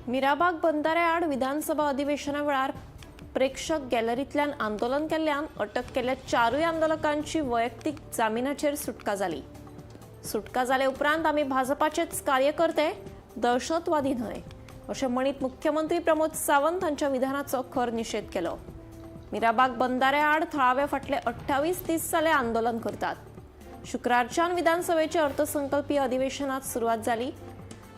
मिराबाग बंधाऱ्या आड विधानसभा अधिवेशना वेळार प्रेक्षक गॅलरींतल्यान आंदोलन केल्ल्यान अटक केल्ल्या चारूय आंदोलकांची वैयक्तीक जामिनाचेर सुटका जाली. सुटका जाले उपरांत आमी भाजपाचेच कार्यकर्ते, दहशतवादी न्हय अशें म्हणीत मुख्यमंत्री प्रमोद सावंत हांच्या विधानाचो खर निशेध केलो. मिराबाग बंधाऱ्या आड थळावे फाटले 28 दीस जाले आंदोलन करतात. शुक्रारच्यान विधानसभेच्या अर्थसंकल्पीय अधिवेशनात सुरवात जाली.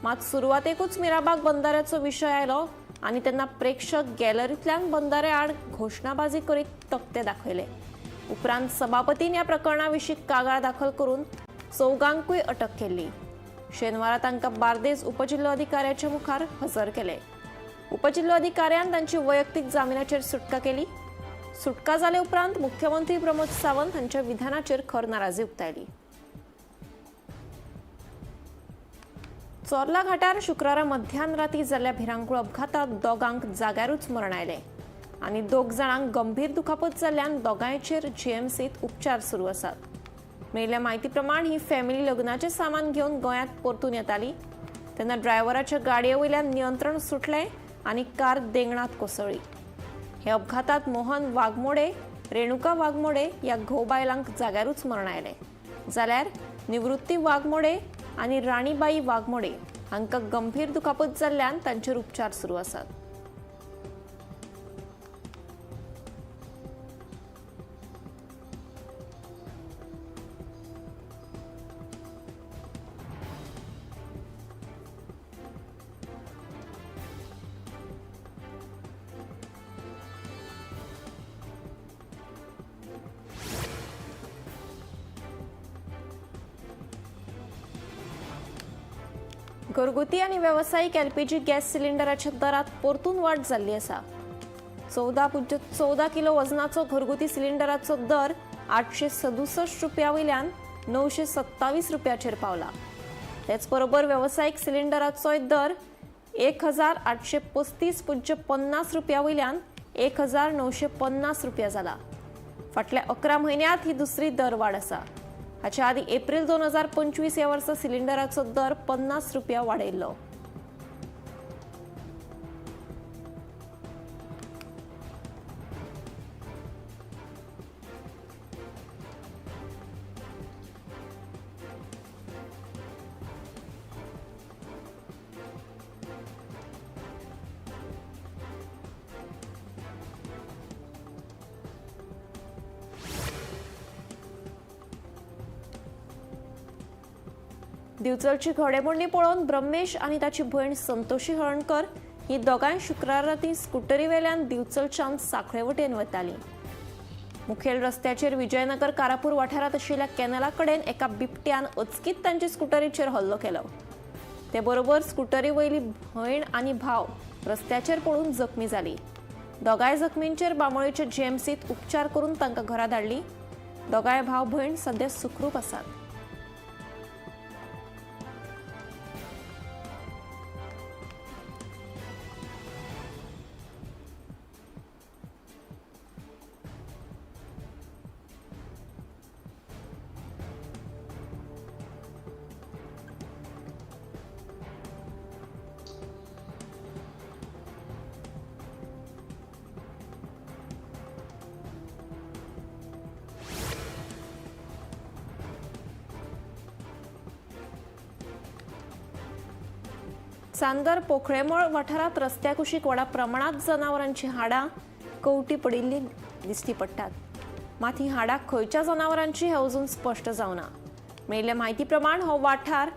मात सुरवातेकूच मिराबाग बंधाऱ्याचो विशय आयलो आनी तेन्ना प्रेक्षक गॅलरींतल्यान बंधाऱ्या आड घोशणाबाजी करीत तकटे दाखयले. उपरांत सभापतीन ह्या प्रकरणा विशीं कागाळ दाखल करून चौगांकूय अटक केल्ली. शेनवारा तांकां बार्देज उपजिल्होधिकाऱ्याच्या मुखार हजर केले. उपजिल्होधिकाऱ्यान तांची वैयक्तीक जामिनाचेर सुटका केली. सुटका जाले उपरांत मुख्यमंत्री प्रमोद सावंत हांच्या विधानाचेर खर नाराजी उक्तायली. चोर्ला घाटार शुक्रारा मध्यान राती जाल्ल्या भिरांकूळ अपघातात दोगांक जाग्यारूच मरण आयलें आनी दोग जाणांक गंभीर दुखापत जाल्ल्यान दोगांयचेर जीएमसीत उपचार सुरू आसात. मेळिल्ल्या म्हायती प्रमाण ही फॅमिली लग्नाचें सामान घेवन गोंयांत परतून येताली तेन्ना ड्रायव्हराच्या गाडये वयल्यान नियंत्रण सुटलें आनी कार देंगणांत कोसळ्ळी. हे अपघातात मोहन वाघमोडे, रेणुका वाघमोडे ह्या घोव बायलांक जाग्यारूच मरण आयलें, जाल्यार निवृत्ती वाघमोडे आनी राणीबाई वाघमोडे हांकां गंभीर दुखापत जाल्ल्यान तांचेर उपचार सुरू आसात. घरगुती आनी वेवसायीक एलपीजी गॅस सिलिंडराच्या दरात परतून वाड जाल्ली आसा. 14.14 किलो वजनाचो घरगुती सिलिंडराचो दर 867 रुपया वयल्यान 927 रुपयाचेर पावला. तेच बरोबर वेवसायीक सिलिंडराचोय दर 1835.50 रुपया वयल्यान 1950 रुपया जाला. फाटल्या 11 म्हयन्यांत ही दुसरी दरवाड आसा. हाच्या आदी एप्रिल 2025 ह्या वर्सा सिलिंडराचो दर 50 रुपया वाडयल्लो. दिवचलची घडेमोडणी पळोवन ब्रह्मेश आनी ताची भयण संतोषी हळणकर ही दोगांय शुक्रार राती स्कुटरी वेल्यान दिवचलच्यान सांखळे वटेन वताली. मुखेल रस्त्याचेर विजयनगर कारापूर वाठारांत आशिल्ल्या कॅनला कडेन एका बिबट्यान अचकीत तांचे स्कुटरीचेर हल्लो केलो. ते बरोबर स्कुटरी वयली भयण आनी भाव रस्त्याचेर पडून जखमी जाली. दोगांय जखमींचेर बांबोळेच्या जीएमसीत उपचार करून तांकां घरा धाडली. दोगांय भाव भयण सध्या सुखरूप आसात. चांदर पोखळेमळ वाठारांत रस्त्या कुशीक व्हडा प्रमाणांत जनावरांची हाडां कवटी पडिल्ली दिश्टी पडटात. मात ही हाडां खंयच्या जनावरांची हें अजून स्पश्ट जावना. मेळिल्ले म्हायती प्रमाण हो वाठार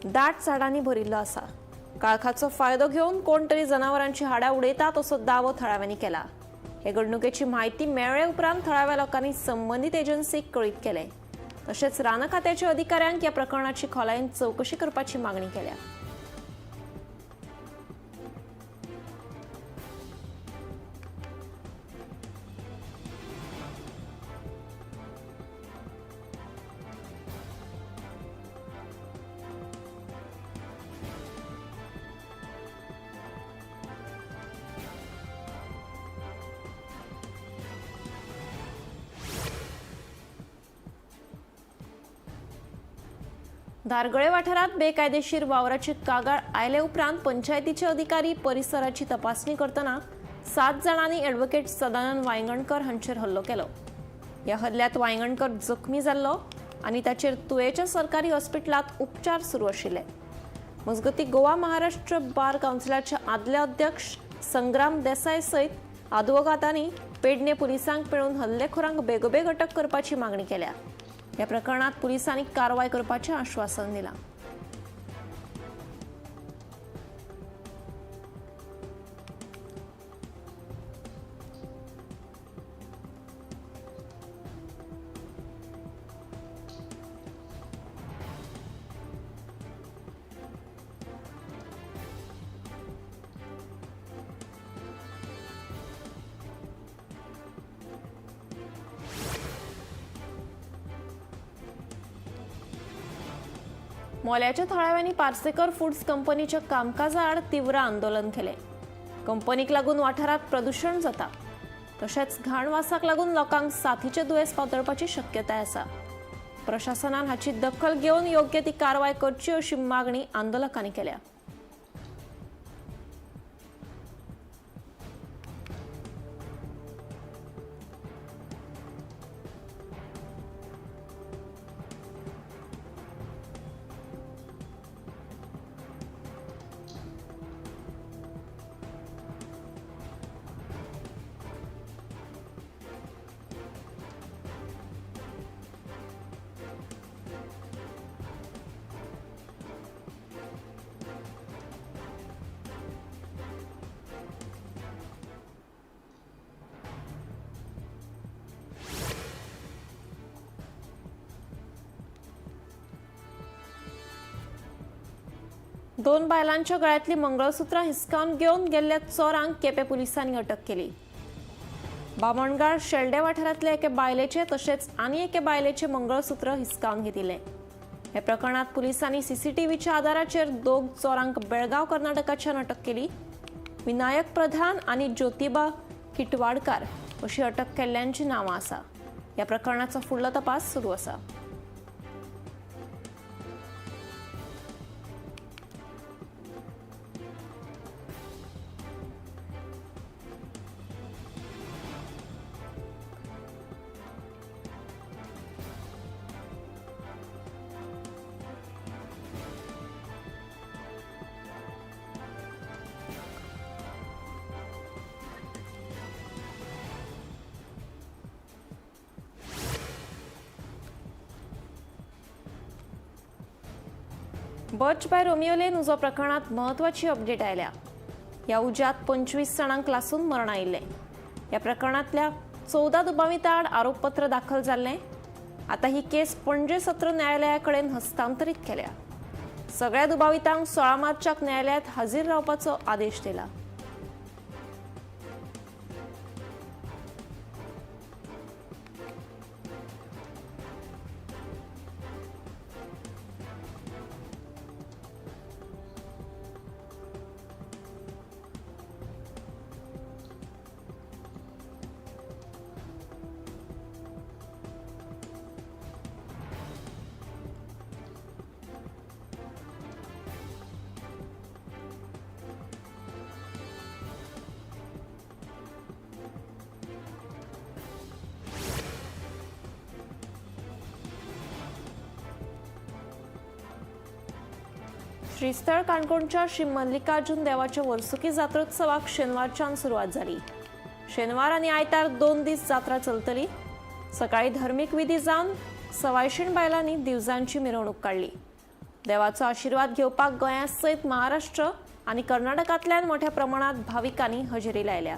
दाट झाडांनी भरिल्लो आसा. काळखाचो फायदो घेवन कोण तरी जनावरांची हाडां उडयतात असो दावो थळाव्यांनी केला. हे घडणुकेची म्हायती मेळ्ळे उपरांत थळाव्या लोकांनी संबंदीत एजन्सीक कळीत केलें. तशेंच रान खात्याच्या अधिकाऱ्यांक ह्या प्रकरणाची खोलायेन चवकशी करपाची मागणी केल्या. धारगळे वाठारात बेकायदेशीर वावराची कागाळ आयले उपरांत पंचायतीचे अधिकारी परिसराची तपासणी करतना 7 जाणांनी ॲडव्होकेट सदानंद वायंगणकर हांचेर हल्लो केलो. ह्या हल्ल्यात वायंगणकर जखमी जाल्लो आनी ताचेर तुयेच्या सरकारी हॉस्पिटलांत उपचार सुरू आशिल्ले. मजगती गोवा महाराष्ट्र बार कावन्सिलाचे आदले अध्यक्ष संग्राम देसाय सयत आदवोगादांनी पेडणे पुलिसांक मेळून हल्लेखोरांक बेगोबेग अटक करपाची मागणी केल्या. ह्या प्रकरणात पुलिसांनी कारवाय करपाचें आश्वासन दिलां. मोल्याच्या थळाव्यांनी पार्सेकर फूड्स कंपनीच्या कामकाजाआड तीव्र आंदोलन केलें. कंपनीक लागून वाठारांत प्रदूशण जाता, तशेंच घाण वासाक लागून लोकांक साथीचे दुयेंस पातळपाची शक्यताय आसा. प्रशासनान हाची दखल घेवन योग्य ती कारवाय करची अशी मागणी आंदोलकांनी केल्या. दोन बायलांच्या गळ्यांतली मंगळसूत्रां हिसकावन घेवन गेल्ल्या चोरांक केपें पुलिसांनी अटक केली. बामणगाळ शेल्डे वाठारांतले एके बायलेचे तशेंच आनी एके बायलेचे मंगळसूत्र हिसकावन घेतिल्लें. हे प्रकरणात पुलिसांनी सीसीटीव्हीच्या आदाराचेर दोग चोरांक बेळगांव कर्नाटकाच्यान अटक केली. विनायक प्रधान आनी ज्योतिबा किटवाडकार अशी अटक केल्ल्यांची नांवां आसा. ह्या प्रकरणाचो फुडलो तपास सुरू आसा. बर्च बाय रोमियो लेन उजो प्रकरणात महत्वाची अपडेट आयल्या. ह्या उज्यात 25 जाणांक लासून मरण आयिल्लें. ह्या प्रकरणांतल्या 14 दुबावितां आड आरोपपत्र दाखल जाल्लें. आतां ही केस पणजे सत्र न्यायालया कडेन हस्तांतरीत केल्या. सगळ्या दुबावितांक 16 मार्चाक न्यायालयात हाजीर रावपाचो आदेश दिला. श्रीस्थळ काणकोणच्या श्री मल्लिकार्जुन देवाच्या वर्सुकी जात्रोत्सवाक शेनवारच्यान सुरवात जाली. शेनवार आनी आयतार 2 दीस जात्रा चलतली. सकाळी धर्मीक विधी जावन 125 बायलांनी दिवजांची मिरवणूक काडली. देवाचो आशिर्वाद घेवपाक गोंया सयत महाराष्ट्र आनी कर्नाटकांतल्यान मोठ्या प्रमाणात भाविकांनी हजेरी लायल्या.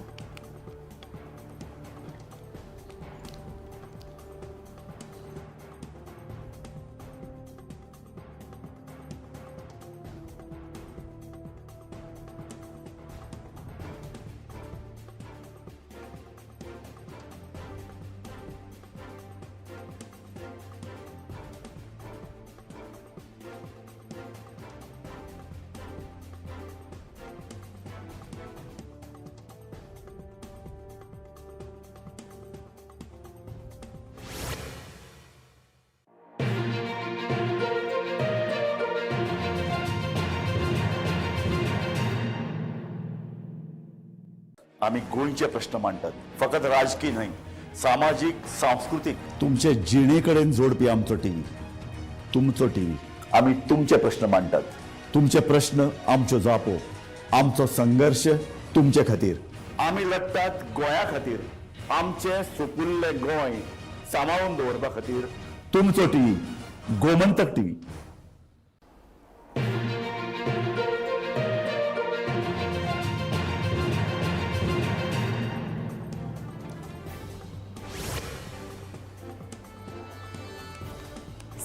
आमी गोंयचे प्रश्न मांडटात, फकत राजकी न्हय, सामाजीक, सांस्कृतीक, तुमचे जिणे कडेन जोडपी आमचो टीव्ही, तुमचो टीव्ही. आमी तुमचे प्रश्न मांडटात, तुमचे प्रश्न आमच्यो जापो, आमचो संघर्श तुमचे खातीर. आमी लढटात गोंया खातीर, आमचें सुपुल्लें गोंय सांबाळून दवरपा खातीर. तुमचो टीव्ही, गोमंतक टीव्ही.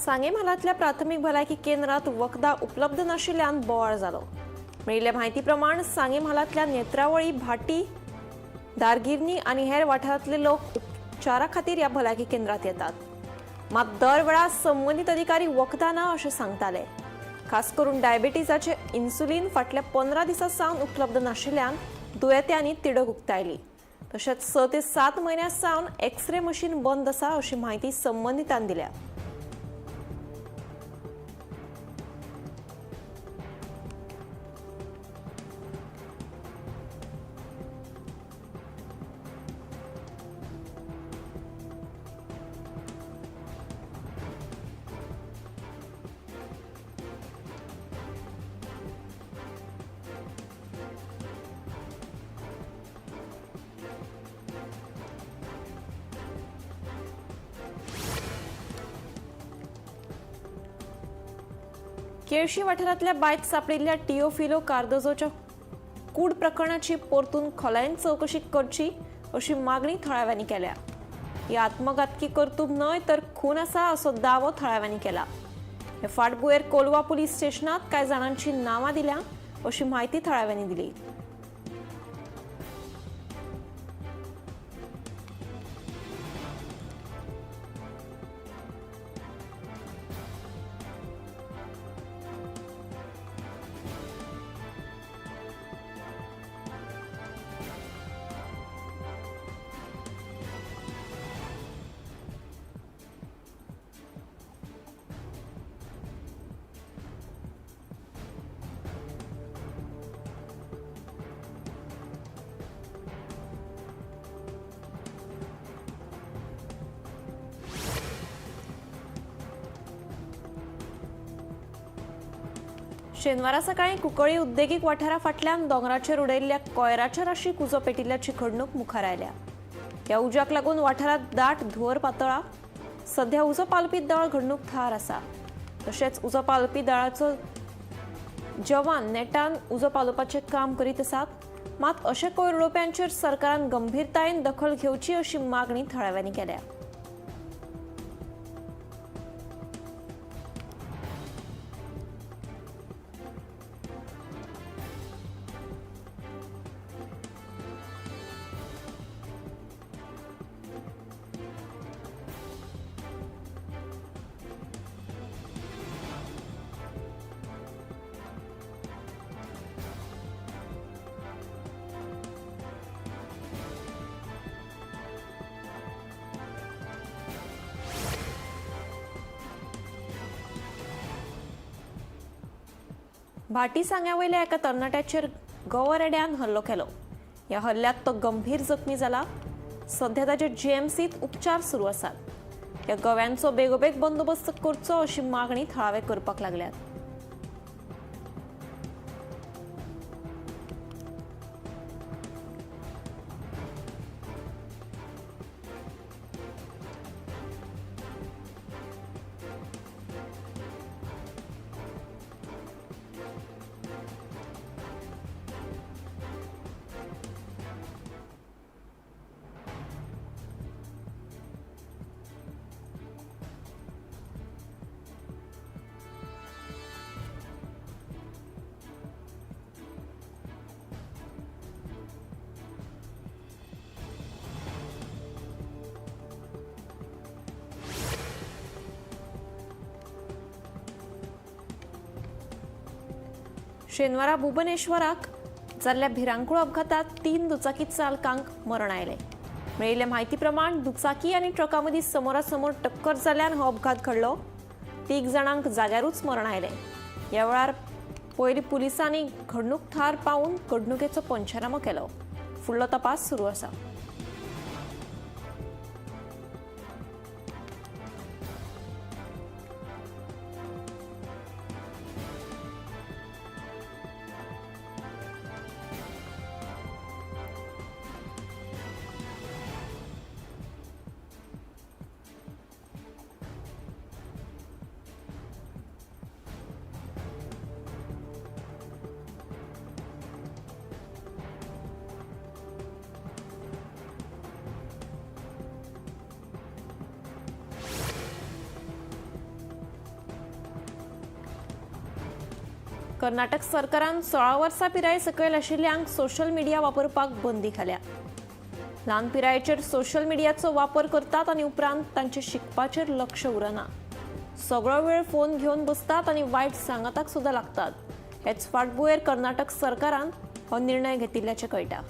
सांगे म्हालांतल्या प्राथमीक भलायकी केंद्रात वखदां उपलब्ध नाशिल्ल्यान बोवाळ जालो. मेळिल्ल्या म्हायती प्रमाण सांगे म्हालांतल्या नेत्रावळी, भाटी, दारगिरणी आनी हेर वाठारांतले लोक उपचारा खातीर ह्या भलायकी केंद्रात येतात. मात दर वेळा संबंदीत अधिकारी वखदां ना अशें सांगताले. खास करून डायबिटीजाचे इन्सुलीन फाटल्या 15 दिसां सावन उपलब्ध नाशिल्ल्यान दुयेंत्यांनी तिडक उक्तायली. तशेंच 6 ते 7 म्हयन्यां सावन एक्सरे मशीन बंद आसा अशी म्हायती संबंदितान दिल्या. केळशी वाठारांतल्या बांयत सापडिल्ल्या टिओफिलो कार्दोजोच्या कूड प्रकरणाची परतून खोलायेन चवकशी करची अशी मागणी थळाव्यांनी केल्या. ही आत्मघातकी कर्तूब न्हय तर खून आसा असो दावो थळाव्यांनी केला. हे फाटभुंयेर कोलवा पुलीस स्टेशनात कांय जाणांची नांवां दिल्या अशी म्हायती थळाव्यांनी दिली. शेनवारा सकाळी कुंकळी उद्देगीक वाठारा फाटल्यान दोंगराचेर उडयल्ल्या कोयराच्या राशीक उजो पेटिल्ल्याची घडणूक मुखार आयल्या. ह्या उज्याक लागून वाठारांत दाट धुंवर पातळा. सध्या उजो पालपी दळ घडणूक थार आसा. तशेंच उजो पालपी दळाचो जवान नेटान उजो पालोवपाचें काम करीत आसात. मात अशे कोयर उडोवप्यांचेर सरकारान गंभीरतायेन दखल घेवची अशी मागणी थळाव्यांनी केल्या. भाटी सांग्यावयल्या एका तरणाट्याचेर गवरेड्यान हल्लो केलो. ह्या हल्ल्यात तो गंभीर जखमी जाला. सध्या ताचेर जीएमसीत उपचार सुरू आसात. ह्या गव्यांचो बेगोबेग बंदोबस्त करचो अशी मागणी थळावे करपाक लागल्यात. शेनवारा भुवनेश्वराक जाल्ल्या भिरांकूळ अपघातात 3 दुचाकी चालकांक मरण आयलें. मेळिल्ले म्हायती प्रमाण दुचाकी आनी ट्रका मदीं समोरासमोर टक्कर जाल्ल्यान हो अपघात घडलो. 3 जाणांक जाग्यारूच मरण आयलें. ह्या वेळार पयलीं पुलिसांनी घडणूक थार पावून घडणुकेचो पंचनामो केलो. फुडलो तपास सुरू आसा. कर्नाटक सरकारान 16 वर्सां पिराये सकयल आशिल्ल्यांक सोशल मिडिया वापरपाक बंदी घाल्या. ल्हान पिरायेचेर सोशल मिडियाचो वापर करतात आनी उपरांत तांचे शिकपाचेर लक्ष उरना. सगळो वेळ फोन घेवन बसतात आनी वायट सांगाताक सुद्दां लागतात. हेच फाटभुंयेर कर्नाटक सरकारान हो निर्णय घेतिल्ल्याचें कळटा.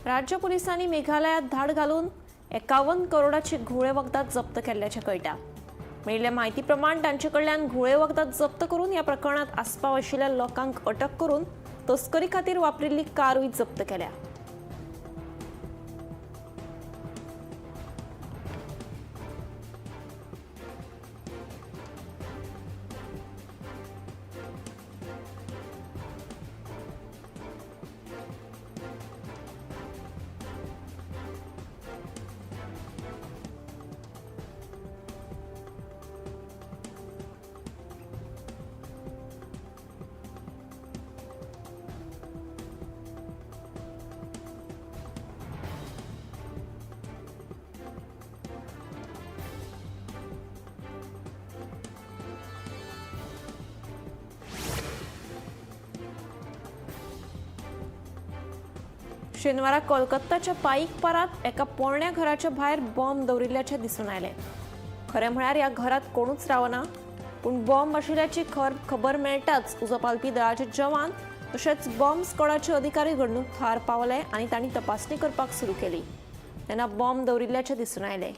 राज्य पोलिसांनी मेघालयात धाड घालून 51 करोडाची घुंवळे वखदां जप्त केल्ल्याचें कळटा. मेळिल्ल्या म्हायती प्रमाण तांचे कडल्यान घुंवळे वखदां जप्त करून ह्या प्रकरणांत आस्पाव आशिल्ल्या लोकांक अटक करून तस्करी खातीर वापरिल्ली कारूय जप्त केल्या. शेनवारा कोलकाताच्या पाईकपारात एका पोरण्या घराच्या भायर बॉम्ब दवरिल्ल्याचें दिसून आयलें. खरें म्हळ्यार ह्या घरात कोणूच रावना, पूण बॉम्ब आशिल्ल्याची खबर मेळटाच उजो पालपी दळाचे जवान तशेंच बॉम्ब स्क्वॉडाचे अधिकारी घडणूक थळार पावले आनी तांणी तपासणी करपाक सुरू केली. तेन्ना बॉम्ब दवरिल्ल्याचें दिसून आयलें.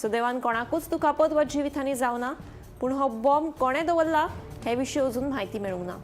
सुदैवान कोणाकूच दुखापत वा जिवीतहानी जावना, पूण हो बॉम्ब कोणें दवरला हे विशीं अजून म्हायती मेळूंक ना.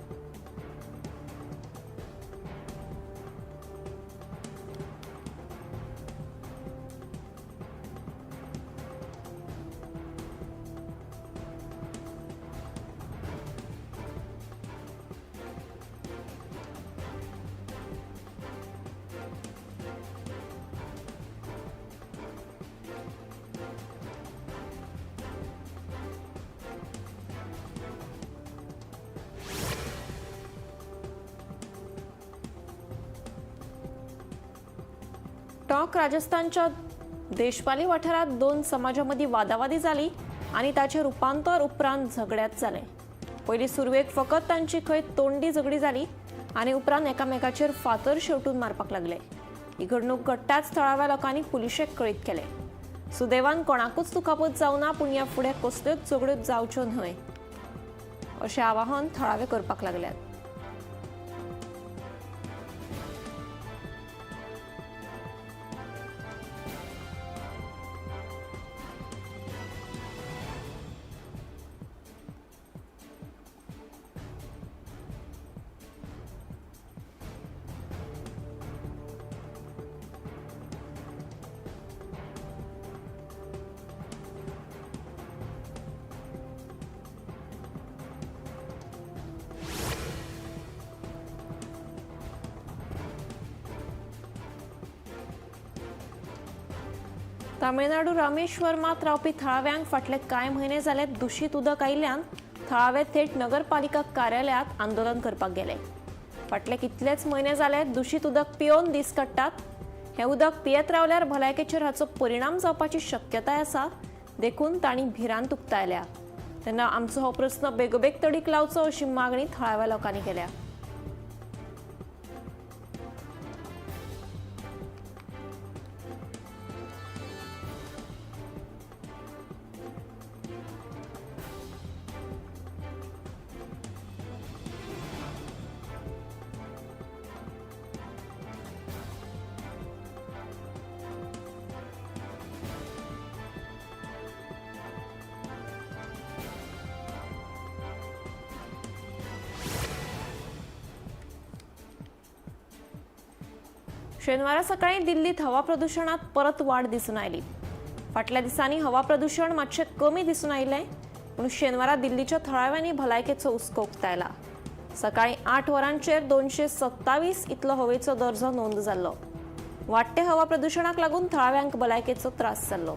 टोंक राजस्थानच्या देशपाली वाठारात दोन समाजामदीं वादावादी जाली आनी ताचें रुपांतर उपरांत झगड्यांत जालें. पयलीं सुरवेक फकत तांची खंय तोंडी झगडी जाली आनी उपरांत एकामेकाचेर फातर शेवटून मारपाक लागले. ही घडणूक घडटाच थळाव्या लोकांनी पुलिशेक कळीत केलें. सुदैवान कोणाकूच दुखापत जावना, पूण ह्या फुडें कसल्योच झगड्यो जावच्यो न्हय अशें आवाहन थळावे करपाक लागल्यात. तामिळनाडू रामेश्वरमात रावपी थळाव्यांक फाटले कांय म्हयने जाले दुशीत उदक आयिल्ल्यान थळावे थेट नगरपालिका कार्यालयांत आंदोलन करपाक गेले. फाटले कितलेच म्हयने जाले दुशीत उदक पियोवन दीस काडटात. हें उदक पियेत रावल्यार भलायकेचेर हाचो परिणाम जावपाची शक्यताय आसा. देखून तांणी भिरांत उक्तायल्या. तेन्ना आमचो हो प्रस्न बेगोबेग तडीक लावचो अशी मागणी थळाव्या लोकांनी केल्या. शेनवारा सकाळी दिल्लीत हवा प्रदुशणात परत वाड दिसून आयली. फाटल्या दिसांनी हवा प्रदूषण मातशें कमी दिसून आयलें पूण शेनवारा दिल्लीच्या थळाव्यांनी भलायकेचो हुस्को उक्तायला. सकाळी 8 वरांचेर 227 इतलो हवेचो दर्जो नोंद जाल्लो. वाडटे हवा प्रदुशणाक लागून थळाव्यांक भलायकेचो त्रास जाल्लो.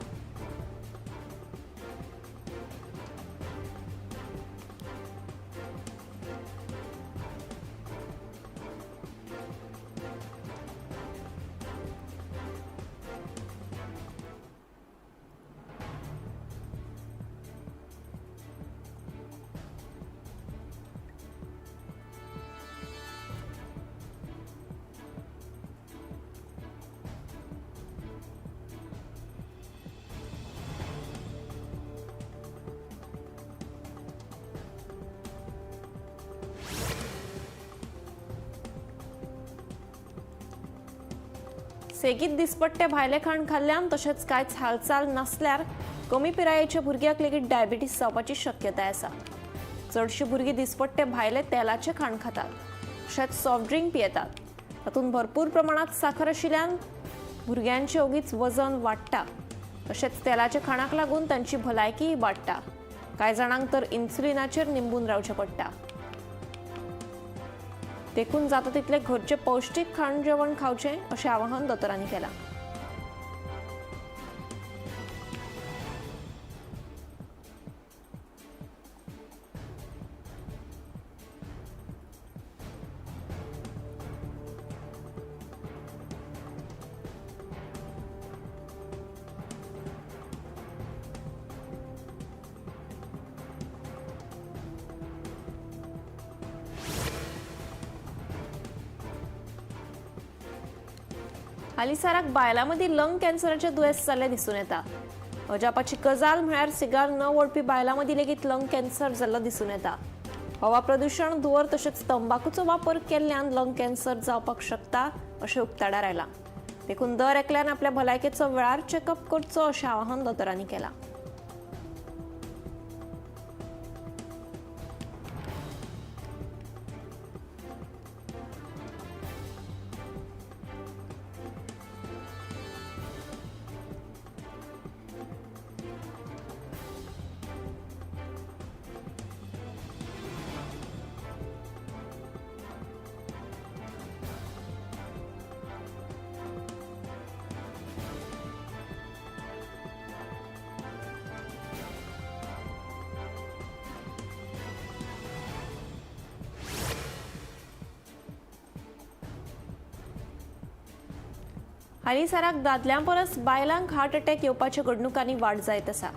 सेगीत दिसपट्टे भायले खाण खाल्ल्यान तशेंच कांयच हालचाल नासल्यार कमी पिरायेच्या भुरग्याक लेगीत डायबिटीस जावपाची शक्यताय आसा. चडशीं भुरगीं दिसपट्टे भायले तेलाचें खाण खातात, तशेंच सॉफ्ट ड्रिंक पियेतात. तातूंत भरपूर प्रमाणांत साखर आशिल्ल्यान भुरग्यांचें ओगीच वजन वाडटा. तशेंच तेलाच्या खाणाक लागून तांची भलायकीय वाडटा. कांय जाणांक तर इन्सुलिनाचेर निंबून रावचें पडटा. देखून जाता तितले घरचे पौष्टीक खाण जेवण खावचें अशें आवाहन दोतोरांनी केलां. हालींसराक बायलां मदीं लंग कॅन्सराचें दुयेंस जाल्लें दिसून येता. अजापाची गजाल म्हळ्यार सिगार न ओडपी बायलां मदीं लेगीत लंग कॅन्सर जाल्लो दिसून येता. हवा प्रदुशण, धुंवर तशेंच तंबाकूचो वापर केल्ल्यान लंग कॅन्सर जावपाक शकता अशें उक्ताडार आयलां. देखून दर एकल्यान आपल्या भलायकेचो वेळार चॅकअप करचो अशें आवाहन दोतोरांनी केलां. हालींसराक दादल्यां परस बायलांक हार्ट अटॅक येवपाच्या घडणुकांनी वाड जायत आसा.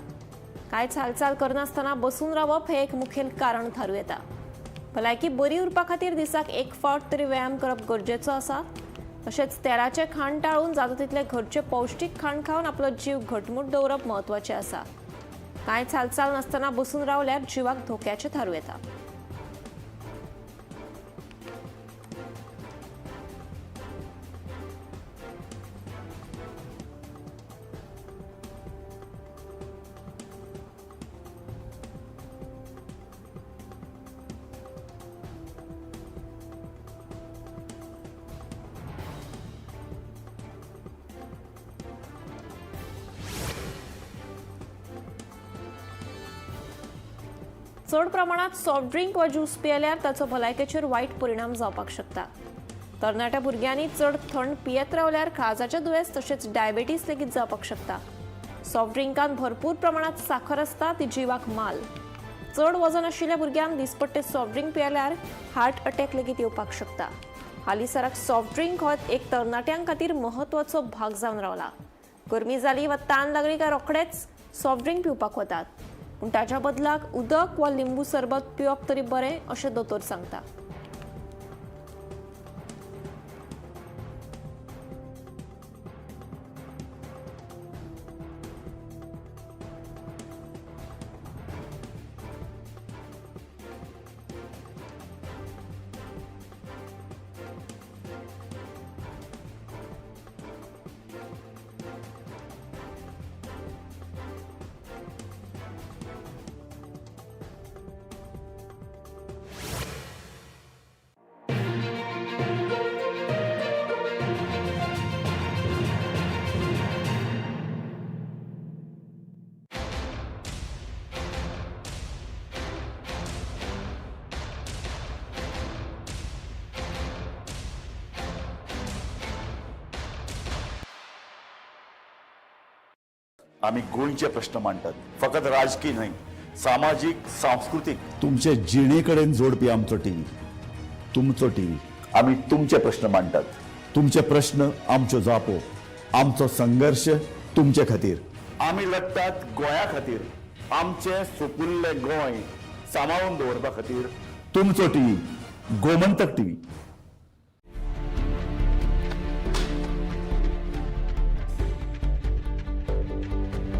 कांयच हालचाल करनासतना बसून रावप हें एक मुखेल कारण थारूं येता. भलायकी बरी उरपा खातीर दिसाक एक फावट तरी व्यायाम करप गरजेचो आसा. तशेंच तेलाचें खाण टाळून जाता तितलें घरचें पौष्टीक खाण खावन आपलो जीव घटमूट दवरप म्हत्वाचें आसा. कांयच हालचाल नासतना बसून रावल्यार जिवाक धोक्याचें थारूं येता. चड प्रमाणात सॉफ्ट ड्रिंक वा ज्यूस पियेल्यार ताचो भलायकेचेर वायट परिणाम जावपाक शकता. तरणाट्या भुरग्यांनी चड थंड पियेत रावल्यार काळजाचें दुयेंस तशेंच डायबेटीस लेगीत जावपाक शकता. सॉफ्ट ड्रिंकांत भरपूर प्रमाणात साखर आसता, ती जिवाक माल. चड वजन आशिल्ल्या भुरग्यांक दिसपट्टे सॉफ्ट ड्रिंक पियेल्यार हार्ट अटॅक लेगीत येवपाक शकता. हालींसराक सॉफ्ट ड्रिंक हो एक तरणाट्यां खातीर म्हत्वाचो भाग जावन रावला. गरमी जाली वा तान लागली काय रोखडेच सॉफ्ट ड्रिंक पिवपाक वतात, पूण ताच्या बदलाक उदक वा लिंबू सरबत पिवप तरी बरें अशें दोतोर सांगता. आमी गोंयचे प्रश्न मांडटात, फकत राजकी न्हय, सामाजीक, सांस्कृतीक, तुमचे जिणे कडेन जोडपी आमचो टीव्ही, तुमचो टीव्ही. आमी तुमचे प्रश्न मांडटात, तुमचे प्रश्न आमच्यो जापो, आमचो संघर्श तुमचे खातीर. आमी लडटात गोंया खातीर, आमचें सुपुल्लें गोंय सांबाळून दवरपा खातीर. तुमचो टीव्ही, गोमंतक टीव्ही.